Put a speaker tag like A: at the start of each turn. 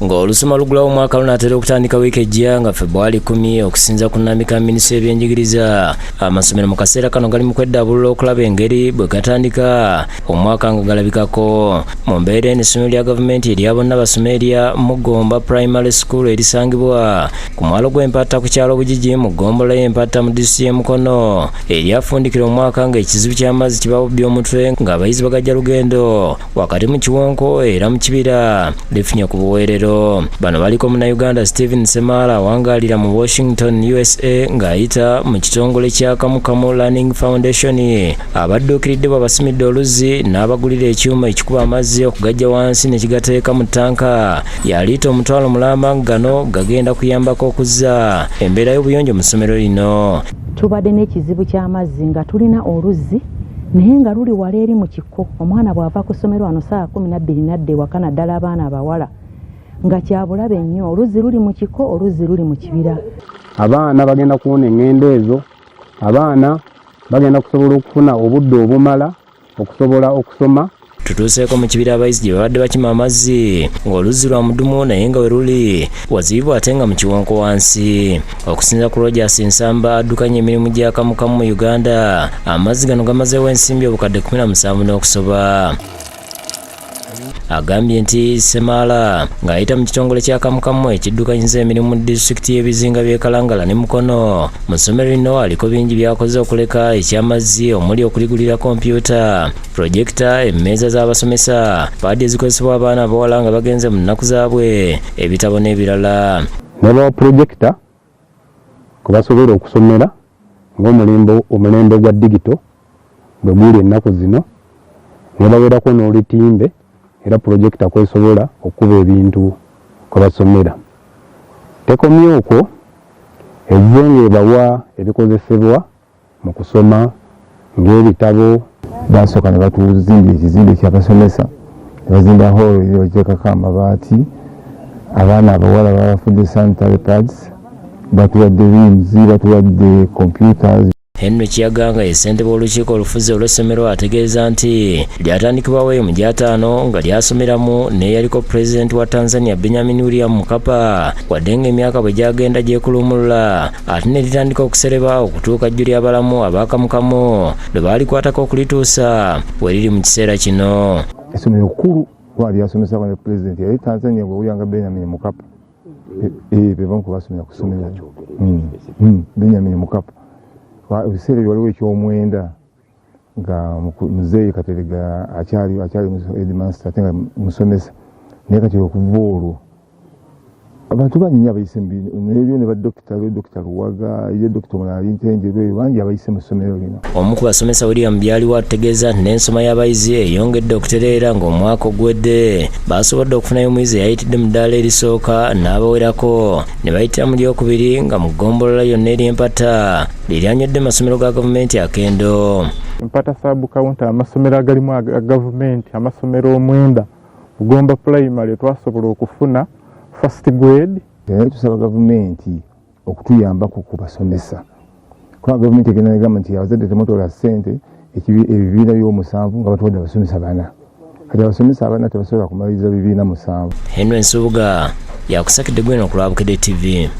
A: Ng'olusoma lugulawo omwaka lunaatera okutandika wiiki ejja nga Febwali 10 okusinza ku nnambika minisitule y'ebyenjigiriza, amasomero mu kaseera kano gali mu kweddaabulula okulaba engeri bwe gatandika omwaka nga galabikako. Mu mbeera eno, essomero lya gavumenti erya bonna basome erya Mugomba Primary School erisangibwa ku mwalo gw'Empatta ku kyalo Bugigi mu ggombolola y'Empatta mu disitulikiti y'e Mukono eryafundikira omwaka ng'ekizibu ky'amazzi kibabubbye omutwe ng'abayizi bagajja lugendo wakati mu kiwonko era mu kibira lifunye ku buweerero. Bano baliko Munnayuganda Stephen Semaala awangaalira mu Washington, USA, ng'ayita mu kitongole kya Kamukamu Learning Foundation abadduukiridde bw'abasimidde oluzzi n'abagulira ekyuma ekikuba amazzi okugajja wansi ne kigateeka mu ttanka ya liita 500,000, gano gagenda kuyambako okuzza embeera y'obuyonjo mu ssomero lino.
B: Tubadde n'ekizibu ky'amazzi nga tulina oluzzi naye nga luli wala eri mu kikko. Omwana bw'ava ku ssomero wano saawa 12 nadda ewaka, naddala abaana abawala, nga kyabulabe nnyo. Oluzzi luli mu kikko, oluzzi luli mu kibira.
C: Abaana bagenda kuwona eŋŋendo ezo, abaana bagenda kusobola okufuna obudde obumala okusobola okusoma.
A: Tutuuseeko mu kibira abayizi gye babadde bakima amazzi ng'oluzzi lwa mudumu naye nga we luli wazibibwa ate nga mu kiwonko wansi. Okusinza ku Rogers Nsamba addukanya emirimu gya Kamukamu mu Uganda, amazzi gano gamazeewo ensimbi 17,000 n'okusoba. Agambye nti Semaala ng'ayita mu kitongole kya Kamukamu ekiddukanyiza emirimu mu disitulikiti y'ebizinga by'e Kalangala ne Mukono, mu ssomero lino aliko bingi by'akoze okuleka eky'amazzi, omuli okuligulira kompyuta, projector, emmeeza z'abasomesa, paadi ezikozesebwa abaana abawala nga bagenze mu nnaku zaabwe, ebitabo n'ebirala.
C: Nebawa projector kwe basobola okusomera ng'omulembe omulembe gwa digito bwe guli ennaku zino, ne bawerako n'olutimbe era projector kwesobola okuba ebintu kwe basomera. Tekomye okwo, ezze ng'ebawa ebikozesebwa mu kusoma ng'ebitabo.
D: Basooka ne batuzimbira ekizimbe ekyabasomesa, ne bazimba hall eri bagiteekako amabaati. Abaana abawala babafudde sanitary pads, batuwadde reams, batuwadde computers.
A: Henry Kiyaga nga ye ssentebe w'olukiiko olufuzi olw'essomero ategeeza nti lyatandikibwawo eyo mu gyataano nga lyasomeramu n'eyaliko pulezidenti wa Tanzania Benjamin William Mkapa, wadde ng'emyaka bwe gyagenda gyekuluumulula ate ne litandika okusereba okutuuka jjo ly'abalamu abakamukamu lwe baalikwatako okulituusa we liri mu kiseera kino.
D: Essomero kkulu kuba lyasomesako ne pulezidenti yali Tanzania bwe wuyanga Benjamin Mkapa, be bamu kubasomera ku ssomero, Benjamin Mkapa. Ebiseera ebyo waliwo ekyomwenda nga muzeeyi Katerega akyali headmaster ate nga musomesa, naye kati okuva olwo abantu bangi nnyo abayise ebyo ne badokita, dokita Luwaga, ye dokita omulala ali Ntenjeru, eyo bangi abayise mu ssomero lino.
A: Omu ku basomesa William Byaliwo atutegeeza nti n'ensoma y'abayizi eyongedde okutereera, ng'omwaka oguwedde basobodde okufunayo omuyizi eyayitidde mu ddaala erisooka n'abawerako ne bayitira mu lyokubiri, nga mu ggombolola yonna ery'Empata lye lyanywedde mu masomero ga gavumenti akendo.
E: Empata sub county, amasomero agalimu aga gavumenti, amasomero 9, Bugomba Primary twasobola okufuna first grade.
D: Naye tusaba gavumenti okutuyambako ku basomesa, kuba gavumenti egenda negamba nti abazadde temutola ssente ebibiina by'omusanvu nga batuwadde abasomesa bana. Kati abasomesa abana tebasobola kumaliriza bibiina 7.
A: Henry Nsubuga yakusakidde gweno ku Lwabukedde TV.